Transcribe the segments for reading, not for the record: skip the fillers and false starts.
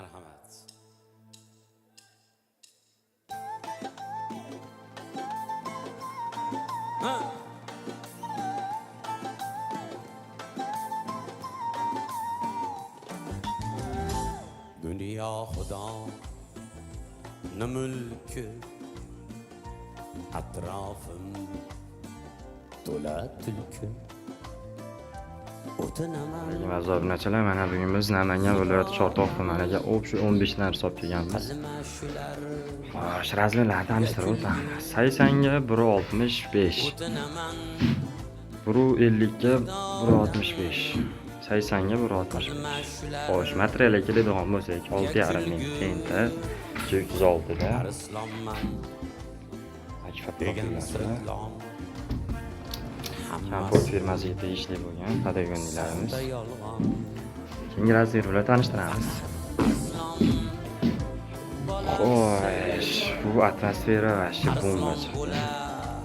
Marhamat. Ha. Dunyo Xudoni mulki, atrofim to'la tulki. O'tinaman. Aziz obunachilar, mana bugun biz Namangan viloyati Chortoq tumaniga общий 15 narsa olib kelganmiz. Qilma shular. Xo'sh, razmerlarni tanishtirib o'tamiz. 80 ga 1.65, O'tinaman. 1.50 ga 1.65, 80 ga 1.65. Qilma shular. Xo'sh, materialga keladigan bo'lsak, 6,5 ming TNT 236 da Arslonman akfa degan profillarda sirtlon. Komfort firmasiga tegishli bo'lgan подоконник larimiz. Saxta yolg'on. Keyingi razmer bilan tanishtiramiz. Arslon Xo'sh, bu atmosfera вообще bomba chiqdi.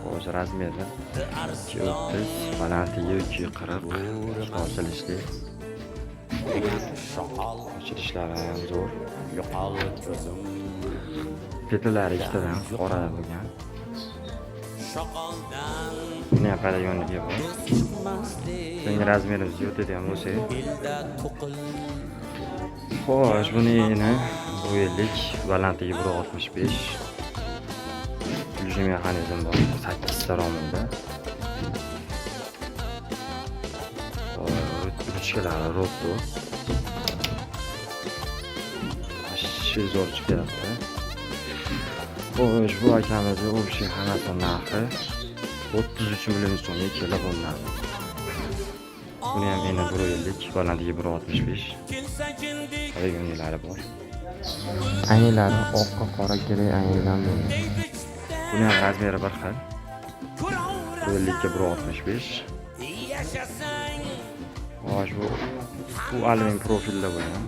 Xo'sh, razmeri 2.30, balandligi 2.40, ochilishli. Degan shoqol. Ochilishlari ham zo'r. Yo'qol ko'zim. Petlari ikkitadan qora bo'lgan. Shoqoldan Buni ham подоконник i bor. do'st chiqmas deb Keyingi razmerimizni o'tadigan bo'lsak, elda to'qil. Xo'sh, buni eni 1.50, balandligi 1.65. Включи mexanizm bor. 8 ta romida. Ruchkalari Roto. Вообще zo'r chiqyapti. Xo'sh, bu akamizni общий hammasi narxi 33 million so'mga kelib olinadi. Buni ham eni 1.50, balandligi 1.65. Kelsa jindik. Подоконник lari bor. Aynalari oqqa qora grey aynadan bo'lgan. Buni ham razmeri bir xil. 1.50 ga 1.65. Yashasang. Xo'sh, bu alyumin profilda bo'lgan.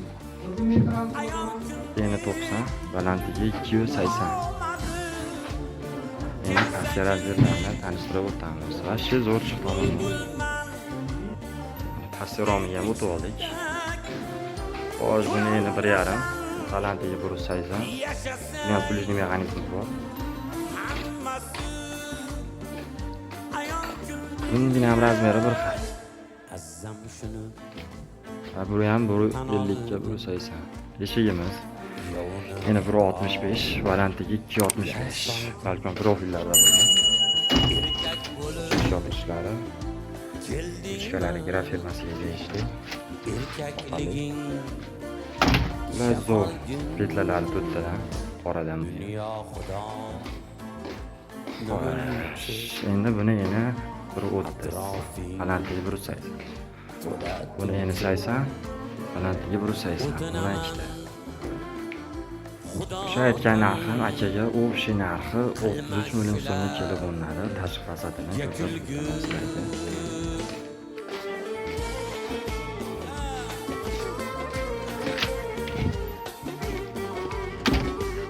Eni 90, balandligi 280. Endi pastki razmerlarini tanishtirib o'tamiz. Вообще zo'r chiqdi. Pastki romiga ham o'tib oldik. Xo'sh, buni eni 1.5, balandligi 180. Buni ham plyusli mexanizmi bor. Hammasi ayon Buni ham razmeri bir xil. Azzam shuni. Va bu ham 1.50 ga 1.80. Eshigimiz Yovuni. eni 1.65, balandligi 2.65. Balkon profillarda bo'lgan. Erkak bo'lib Yopishlari, kelding. ruchkalari Graf firmasiga tegishli. Erkakliging. Va zo'r petlalari to'rttadan qoradan bo'lgan. Dunyo Xudo. Xo'sh, endi buni eni 1.30, balandligi 1.80. To'la. Buni eni 80, balandligi 1.80. Bundan ikkita. Xudo. O'sha aytgan narxim akaga общий narxi 33 million so'mga kelib olinadi. Tashqi fasadini ko'rsatib o'taman sizlarga.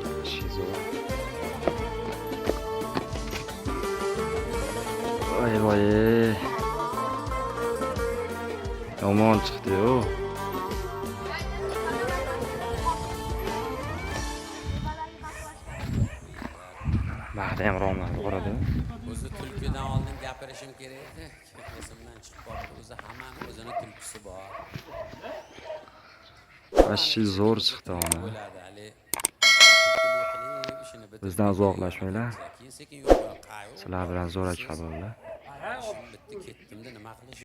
Вообще zo'r. Voy voy. Yomon chiqdi-yu. Bag'da ham romlar bor edi. O'zi tulkidan oldin gapirishim kerak edi, esimdan chiqib qoldi. O'zi hammani o'zini tulkisi bor. Вообще zo'r chiqdi ona. Bo'ladi hali tulkilik qilib ishini bitirib Bizdan uzoqlashmanglar. keyin sekin yo'q. Sizlar bilan zo'r aka bo'ldi. Ishim bitdi, ketdimda, nima qilish.